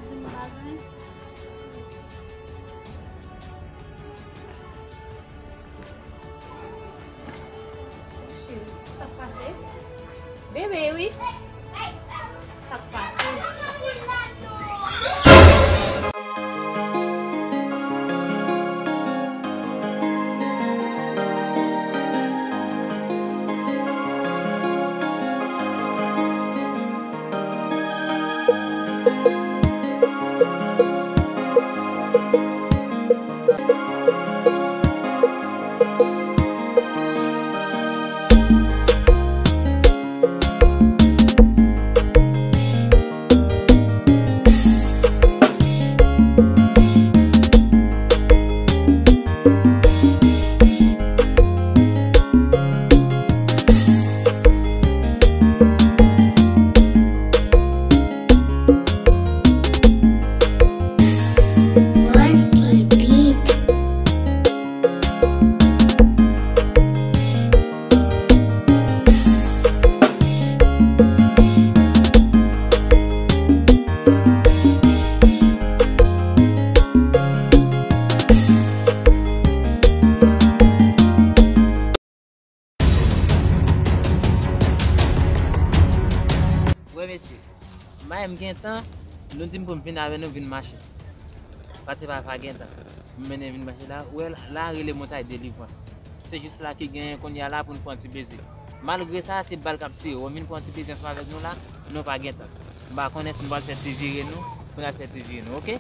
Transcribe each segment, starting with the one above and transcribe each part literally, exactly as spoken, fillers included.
Vin bagay. Cheri, sa k pase? Bebe, wi. Sa k pase? Wè mesye, m pa menm gen tan, nou di m pou m vin avè nou vin mache. Pase pa, pa gen tan. M mennen vin mache la, ou wè la, la rele Montay Delivrans. Se jis la ki genyen kounye a la pou n pran ti plezi. Malgre sa, se bal k ap tire. Ou vin pran ti plezi ansanm avèk nou la, nou pa gen tan. M pa konnen si n pral fè ti vire nou, pou n al fè ti vire nou, oke?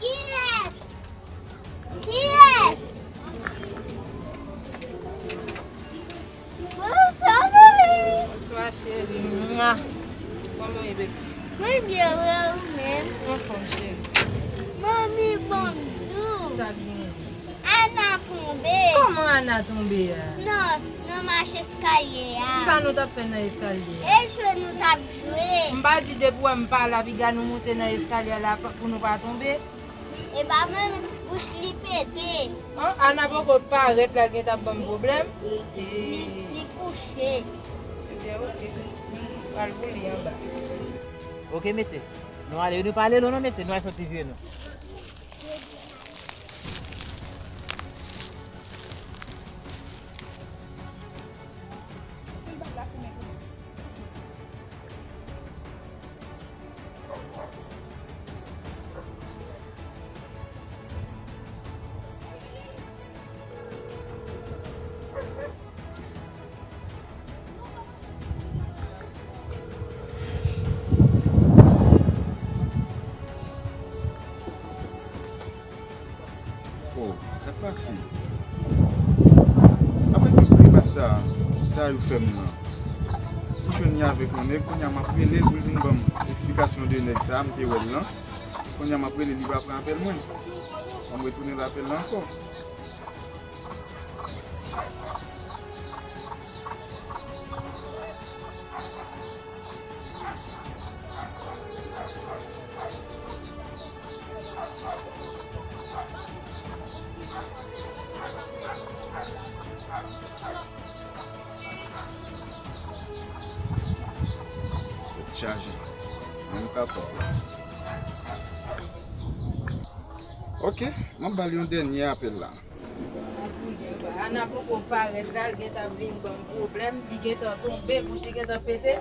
Kiyès? Kiyès? Bonswa, manmi. Bonswa, cheri. Mwa. Kòman w ye, bebe? Mwen byen, wè, ou menm? Anfòm, cheri. Manmi, bonjou. Sa k gen? Ana tonbe. Kòman Ana tonbe a? Nan, nan mach eskalye a. Sa nou t ap fè nan eskalye a? E jwe nou t ap jwe. M pa di depi w wè m pa la, piga nou moute nan eskalye a la pa, pou nou pa tonbe? E pa menm, bouch li pete. An, Ana poko parèt la, l gentan ap ban m pwoblèm. Li, li kouche. Ebyen, oke. M pral pou li anba. Oke, mesye. Nou ale, nou pa ale lwen non, mesye. Nou al fè ti vire nou. Oh, sa k pase? Apre ti grimas sa Dayou fè m nan, m jwenn li avèk yon nèg, kounye a m ap rele l pou l vin ban m eksplikasyon de nèg sa, m te wè l lan. Kounye a m ap rele l, li pa pran apèl mwen. Ban m retounen l apèl la ankò. Tèt chaje. Menm kapab la. Oke, m ap ba l yon dènye apèl la. Ana poko parèt la, l gentan ap vin ban m pwoblèm, li gentan tonbe, bouch li gentan pete.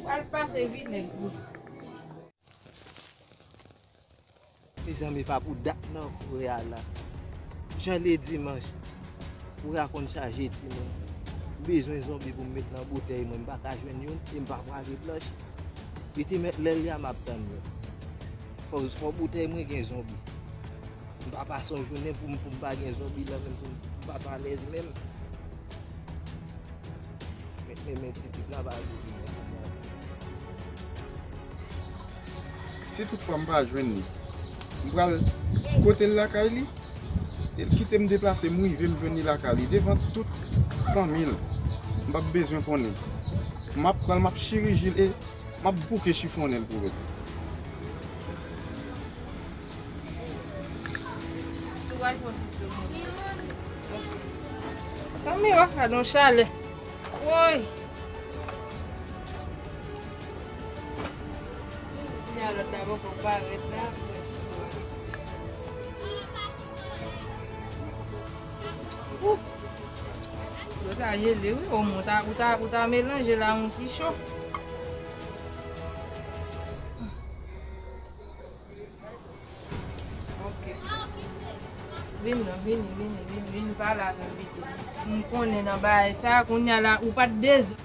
Pral pase vinèg wi. Mezanmi, pa pou dat nan foure a la. Jan l ye dimanch, foure a konn chaje timoun. M bezwen zonbi pou m met nan boutèy mwen, m pa ka jwenn youn e m pa prale planch. Li te mèt lè l ye a, m ap tann yo. Fò, fò boutèy mwen gen zonbi. M pa pase yon jounen pou m, pou m pa gen zonbi nan men m, pou m, pou m pa pa alèz menm. Men, men, men ti pit la pa vle vini ankò. Si toutfwa m pa jwenn li, m pral pote l lakay li, e l kite m deplase, m rive m jwenn li lakay li, devan tout fanmi l. M p ap bezwen konnen. M ap pran l, m ap chiriji l e m ap bouke chifonnen l pou ret. Ou pral fè yon ti dlo mwen. Ok. Tanmi, o, gad yon chalè. Woy! Kounya lòt la poko parèt la. Ou. Dlo sa jele wi, omwen ou ta, ou ta, ou ta melanje l a yon ti cho. Ok. Vin non, vini, vini, vini, vin pale avè m pitit. M konnen nan bagay sa, kounya la, ou pa t dezòd.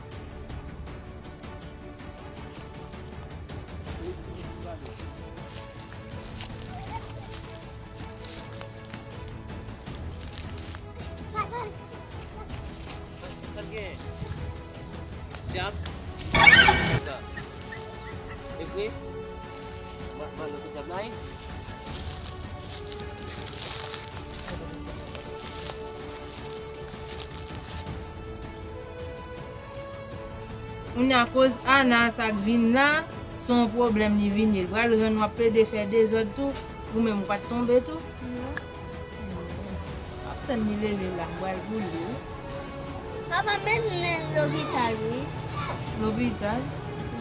Sa l gen? Djab? E vre? Mwen, mwen, kote djab la ye? Kounya akoz Ana sa k vin la, se yon pwoblèm li vini. Li pral rann w ap plede fè dezòd tou, ou menm ou pa t tonbe tou? Non. M ap tann li leve la, m pral boule wi. Papa, mennen l lopital wi. Lopital?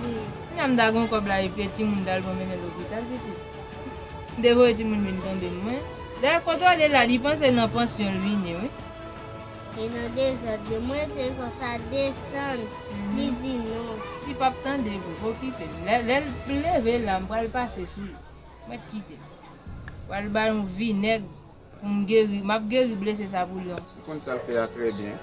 Wi. Kounya m ta gen yon kòb la epi timoun ta al pou mennen lopital pitit. M te voye timoun vin tonbe mwen. Dayè kote w ale la, li panse nan pansyon l vini wi. E nan dezòd li, mwen te konsa desann, li di non. Li p ap tande vre, okipe l. Lè, lè l leve la, m pral pase sou li. Mwen kite l. Pral ba l yon vinèg pou m geri, m ap geri blese sa pou li ankò. Ou konn sa l fè a trè byen.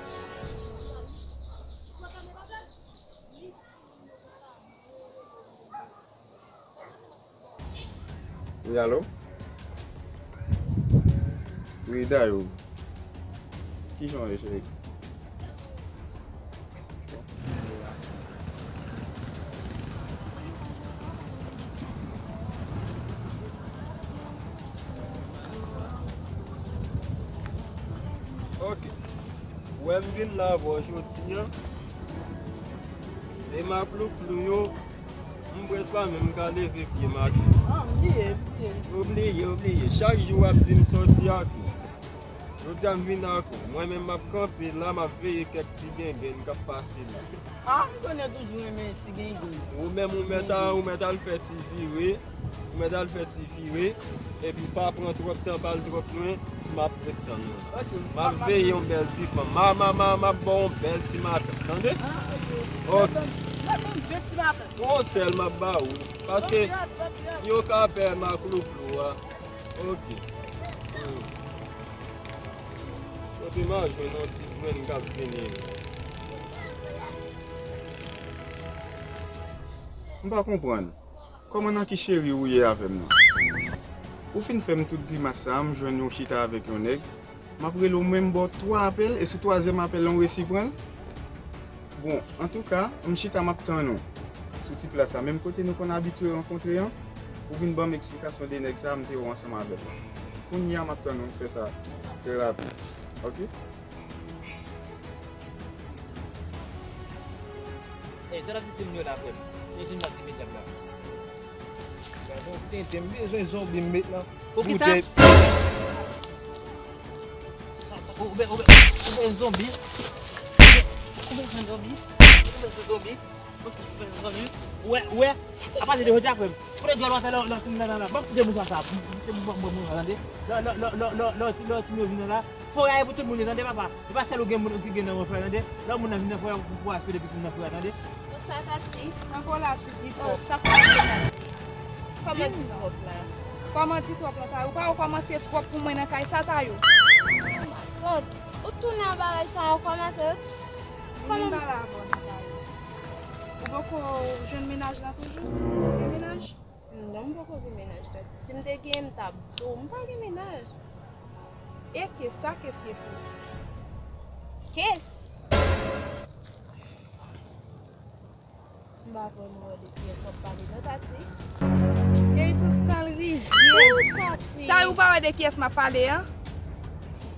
Wi, alo? Wi, Dayou. Kijan w ye, cheri? Ok. Wè m vin la avè w jodi a. E maklouklou yo, m prèske pa menm ka leve pye m ak yo. Ah, m bliye, m bliye. Ou bliye, ou bliye. Chak jou w ap di m sòti ak ou. Jodi a m vin ak ou. Mwen menm m ap kanpe la, m ap veye kèk ti gengen k ap pase la. Ah, m konnen w toujou renmen ti gengen. Ou menm ou mèt a, ou mèt al fè ti vire. Ou mèt al fè ti vire, epi pa pran twòp tan, pa al twòp lwen, m ap ret tann ou. Ok. M ap veye yon bèl ti fanm. Ma, ma, ma, m ap ba w yon bèl ti matant, tande? Ah, ok. Ok. Mwen, mwen, mwen, bèl ti matant. Yon sèl m ap ba ou, paske yo ka pè maklouklou a. Ok. Hmm. Kote m a jwenn yon ti grenn k ap vini? M pa konprann. Kòman nan ki cheri ou ye avè m nan? Ou fin fè m tout grimas sa a, m jwenn ou chita avèk yon nèg. M ap rele w, men m ba w twa apèl, e sou twazyèm apèl la, w resi pran l? Bon, antouka, m chita, m ap tann ou. Sou ti plas la, menm kote nou konn abitye rankontre an, ou vin ban m eksplikasyon de nèg sa a, m te wè w ansanm avè l. Kounye a, m ap tann ou, m fè sa trè rapid. Ok? Ey, sa w ap di timoun yo la, frè m? Yo di m ap di medam la. Gadon tenten, m bezwen zonbi m met nan poukisa? Sa, sa, ou be-, ou be-, ou bezwen zonbi? Ou bezwen zonbi? Ou bezwen zonbi? Ou bezwen zonbi? Ou wè, ou wè? Apati de jodi a, frè m, kote djòl w ap fè lè, lè w fin nan, nan, nan. Ban m kite bouch sa, kite bouch sa, tande? Lè, lè, lè timoun yo vin la, fò rayi pou tout moun, tande, papa? E pa sèl ou gen moun ki gen nan fè, tande? Lè moun nan vin nan fè, pou, pou aspire pisin nan fè, tande? Bonswa, Tati. Ankò la, Titi, twòp. Sa k pase, Tati? Kòman di twòp la? Kòman di twòp la, Tayou? Pa ou kòmanse twòp pou mwen nan kay sa, Tayou? Twòp. Ou tounen an bagay sa ankò, matant? Kòman m pale avè w, Tayou? Ou poko jwenn mennaj la toujou? Ou gen mennaj? Non, m poko gen mennaj, Tati. Si m te genyen, m t ap di w, m pa gen mennaj. E Kes, sa Kes ye pou ou? Kes? M pa vrèman wè de kiyès w ap pale non, Tati. Ey, tout tan l rizyèz. Wi, Tati. Tayou, ou pa wè de kiyès m ap pale an?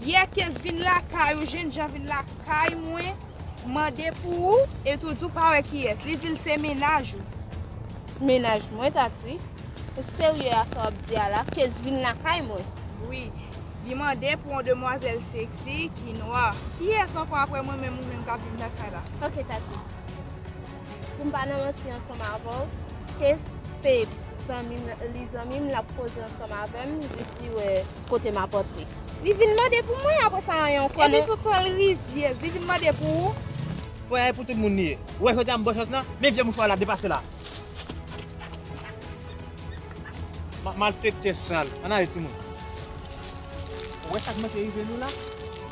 Yè Kes vin lakay ou, jennjan vin lakay mwen, mande pou ou, e tou di w pa wè kiyès. Li di l se mennaj ou. Mennaj mwen, Tati? Ou serye a sa w ap di a la? Kes vin lakay mwen? Wi. Li mande pou yon demwazèl seksi ki nwa. Kiyès ankò apre mwen menm ou menm k ap viv nan kay la? Ok, Tati. Pou m pa nan manti ansanm avè w, Kes se zanmi m, li zanmi m, l ap koze ansanm avè m, jis li wè kote m ap antre. Li vin mande pou mwen, apre sa, anyen ankò. Epi non, toutan l rizyèz, li vin mande pou ou. Fò a e pou tout moun li ye. Ou wè jodi a m ba w chans lan, men vye mouchwa la, depase la. Ma-, malfektè sal. Ann ale timoun. Ou wè sa k manke rive nou la?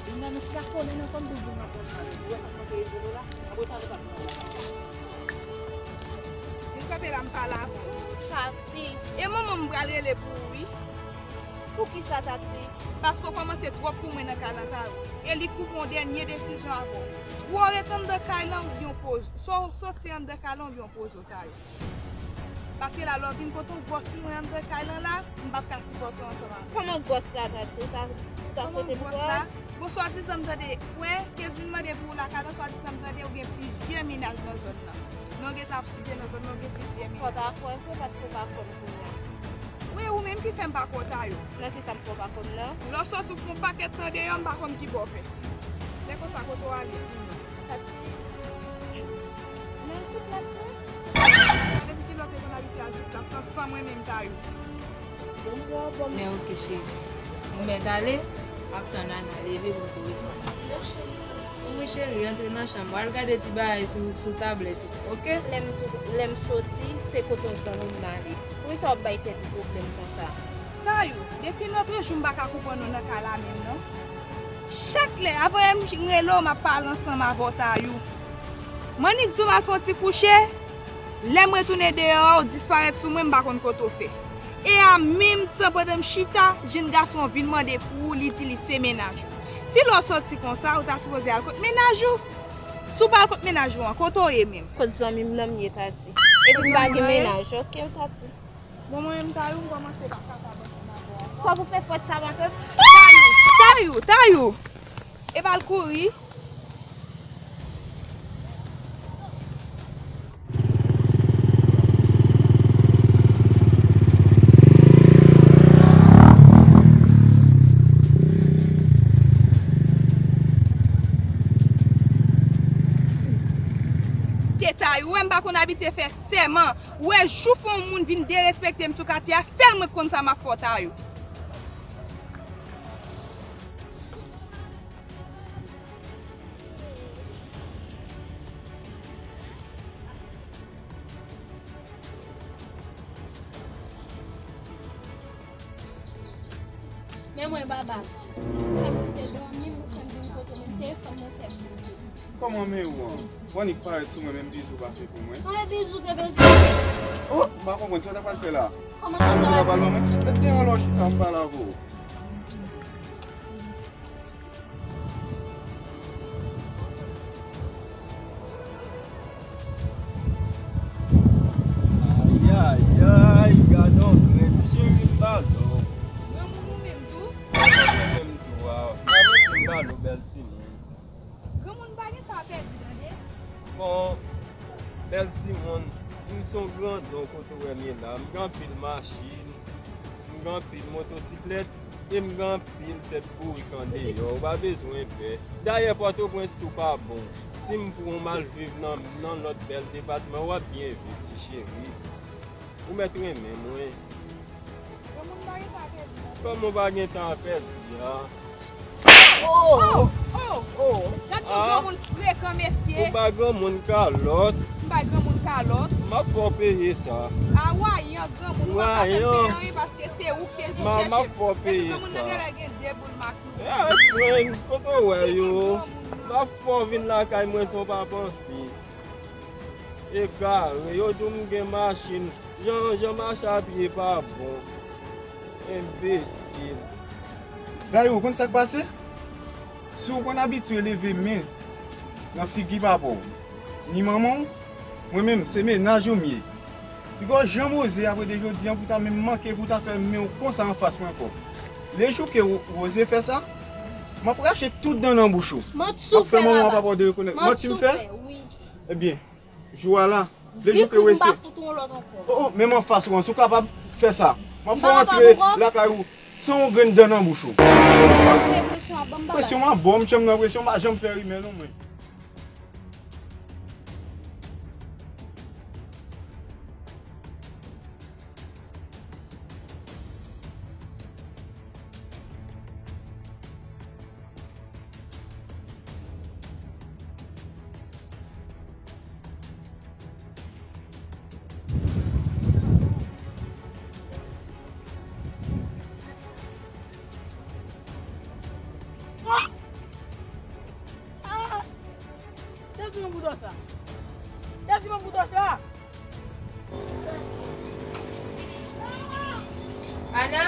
Vin nan nou fè konnen nan kòm douz moun nan pran sa. Ou wè sa k manke rive nou la? Apre sa nou pa pran la. Vin kanpe la m pale avè w. Tati. E manman m pral rele pou ou wi. Poukisa Tati? Paske w kòmanse twòp pou mwen nan kay lan Tayou. E li k pou pran yon dènye desizyon avè w. Swa w ret anndan kay lan oubyen w poze, swa w soti anndan kay lan oubyen w poze w Tayou. Paske la lè w vin kote w gwòs pou mwen anndan kay lan la, m p ap ka sipòte w ansanm avè w. Kòman gwòs la Tati? Ou ta, ou ta swete m gwòs? Bon, swadizan m tande, wè, Kes vin mande pou ou lakay lan, swadizan m tande ou gen plizyè mennaj nan zòn nan. Non, gentan ap site nan zòn nan, ou gen plizyè mennaj. Fò w ta kwè vre paske ou pa kwè m kounye a. Wi, ou menm ki fè m pa kwè w Tayou. Nan kisa m kwè w pa kwè m nan? Lè w soti w fè yon pakèt tan deyò, m pa konn ki bò w fè. Lè konsa, kote w ale, di m non. Tati, mwen sou plas lan. Depi kilè w te konn abitye al sou plas lan san mwen menm Tayou? Bon, bon, bon. Men oke, cheri. Ou mèt ale, m ap tann Ana leve pou l koresponn avè w. Bon, cheri. Wi, cheri, antre nan chanm ou. Al gade ti bagay sou, sou tablèt ou, oke? Lè m sou, lè m soti, se kote yon zanmi m m ale. Poukisa w ap bay tèt ou pwoblèm konsa? Tayou, depi lòtrejou m pa ka konprann ou nan kay la menm non. Chak lè, avan yè m rele w, m ap pale ansanm avè w, Tayou. M annik di w m al fè yon ti kouche, lè m retounen deyò a, w disparèt sou mwen, m pa konn kote w fè. E a menm tan, pandan m chita, jenn gason an vin mande pou ou, li di li se mennaj ou. Si lè w soti konsa, ou ta sipoze al kot mennaj ou. Si w pa al kot mennaj ou an, kote w ye menm? Kot zanmi m nan m ye, Tati. Epi m pa gen mennaj, oke, Tati? Bon, mwen menm, Tayou, m kòmanse pa kapab ansanm avè w ankò. Sa pou fè fòt sa, matant? Tayou, Tayou, Tayou! Epa l kouri. Te Tayou, wè m pa konn abitye fè sèman. Ou wè jou fè yon moun vin derespekte m sou katye a, sèl mwen k konn sa m ap fè w Tayou. Men mwen, Babas. Fè m kite dòmi, m fè m vin kote w, men m te fè m fè m. Kòman men ou an? Ou annik parèt sou mwen, menm bizou pa fè pou mwen. Anben bizou te bezwen. Oh, m pa konprann sa w ta pral fè la. Kòman sa w ta pral fè? Mete yon lòt chita, m pale avè w. Ayayay, gadon grenn, ti cheri m pa lòk. Granmoun ou menm tou? Mwen menm tou a. Avanse m ba nou bèl timoun. Granmoun pa gen tan a pèdi tande. Bon, bèl timoun, m se yon grandon kote w wè m ye la. M gen anpil machin, m gen anpil motosiklèt, e m gen anpil tèt bourik andeyò. Ou pa bezwen pè. Dayè, Pòtoprens tou pa bon. Si m pran w, m al viv nan, nan lòt bèl depatman, w ap byen viv, ti cheri. Ou mèt renmen mwen. Granmoun pa gen tan a pèdi. Kòman w pa gen tan a pèdi a? Oh! Oh! Oh! Gad yon granmoun frekan, mesye. Ou bay granmoun kalòt. M bay granmoun kalòt. M ap fè w peye sa. A wayan granmoun, ou pa ka fè m peye anyen paske se ou ki te vin chèche m. M ap fè w peye sa. Epi granmoun nan genlè gen de boul makri. Eh, mwen, kote w wè yo? M ap fè w vin lakay mwen san w pa panse. Egare, yo di w m gen machin. Jan, jan mache a pye pa bon. Enbesil. Dayou, ou konn sa k pase? Si w konn abitye leve men nan figi papa w, ni manman w, mwen menm, se mennaj ou m ye. Piga w janm oze apre de jodi a pou w ta menm manke pou w ta fè men w konsa anfas mwen ankò. Lejou ke w, w oze fè sa, m ap rache tout dan nan bouch ou. M ap fè manman w ak papa w derekonèt. Manti m fè? Ebyen, jou a la, lejou ke w eseye. Oh, oh, menm anfas ou an, si w kapab fè sa. M ap fè w antre lakay ou. San yon grenn dan nan bouch ou. Kite presyon an, ban m babas. Presyon an bon, m tchanm nan presyon, m pa janm fè rimè non mwen. Dezi, ban m koutèch la. Ana?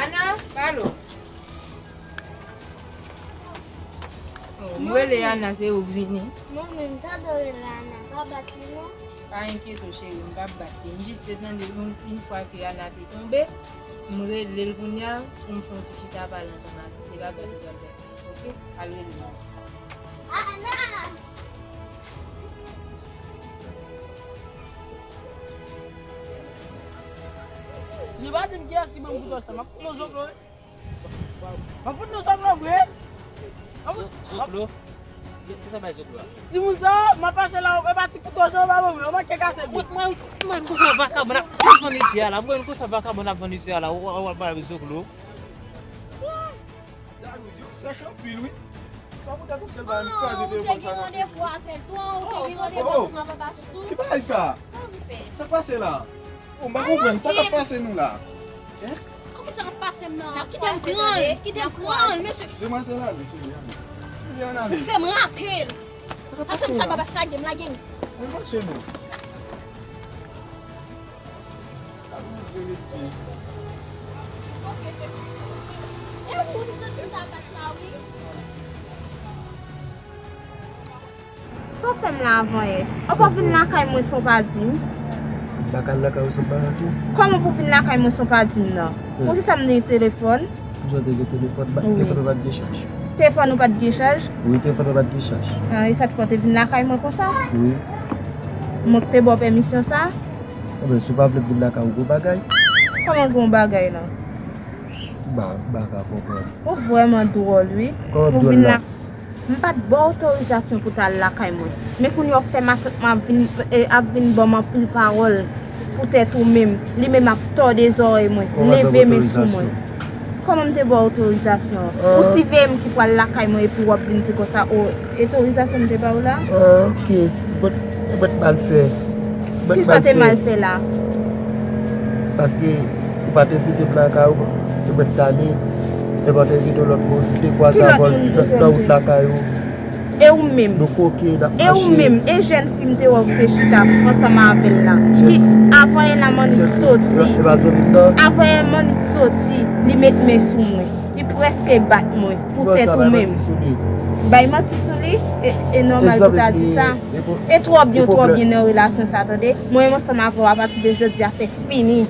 Ana? Alo? Oh, m rele Ana, se ou k vini. Mwen menm, m ta dwe rele Ana, pa bat li non. Pa enkyete w, cheri, m p ap bat li. M jis te tande yon, yon fwa ke Ana te tonbe, m rele l kounye a pou m fè yon ti chita pale ansanm avè l. Se pa bat li m pral bat li. Oke? Al rele l. Ana! Si nou pa di m kiyès ki ban m koutèch la, m ap fout nou zoklo, wi. M ap fout nou zoklo, wi. M ap fout zoklo? Ki sa bay zoklo a? Timoun sa, m ap pase la, e pa ti koutèch non, pa ban mwen, ou manke kase pye. Mwen, mwen, mwen, konsa vagabon ap vann isi a la, mwen, konsa vagabon ap vann isi a la, w, w, w ap bay zoklo. Dayou, zye w sèch anpil, wi. Sa poutèt ou sèl bagay, m kraze telefòn sa nan figi w. Ou te gen randevou avè l tou, ou te gen randevou ansanm avè Babas tou. Ki bagay sa? Sa w vin fè? Sa k pase la? Oh, m pa konprann. Sa k ap pase nou la? Hein? Kòman sa k ap pase m nan? Kite m pran l, kite m pran l, mesye. Demwazèl ale, cheri, ale. Cheri, ale. Ou fè m rate l. Sa k ap pase m la? Babas, lage m, lage m. Al mache non. Abize mesye. E ou, m santi m ta bat la, wi. Sa w fè m la avan yè? Ou pa vin lakay mwen san w pa di m? M pa ka al lakay ou san w pa di m. Kòman pou w vin lakay mwen san w pa di m nan? Poukisa m gen telefòn? Poukisa w te gen telefòn? Telefòn ou pa t gen chaj? Telefòn ou pa t gen chaj? Wi, telefòn ou pa t gen chaj. Ah, e sa k fè w te vin lakay mwen konsa? Wi. Mwen k te ba w pèmisyon sa? Enben, si w pa vle vin lakay ou, gon bagay. Kòman gon bagay la? M pa, m pa ka konprann. Ou vrèman dwòl, wi. Kòman dwòl la? M pa t ba w otorizasyon pou w t al lakay mwen. Men kounye a w fè matant mwen ap vin, e, ap vin ban m anpil pawòl poutèt ou menm. Li menm ap tòde zòrèy mwen, leve men sou mwen. Kòman m te ba w otorizasyon? Ou siveye m ki pral lakay mwen epi w ap vin di konsa, o, otorizasyon m te ba w la? Ah, ok. Ou pa t, ou pa t mal fè. Kisa w te mal fè la? Paske ou pa t envite m lakay ou, ou pa t tande. Epi w te envite yon lòt moun, ou te kwaze avè l nan wout lakay ou. E ou menm? Nou koke, n ap mache. E ou menm? E jèn fi m te wè w te chita ansanm avè l la, ki avan yè la m annik soti. Avan yè m annik soti, li met men sou mwen. Li prèske bat mwen poutèt ou menm. Bay manti sou li, e, e nòmal pou ta di sa. E twò byen, twò byen nan relasyon sa, tande. Mwen menm ansanm avè w, apati de jodi a, se fini.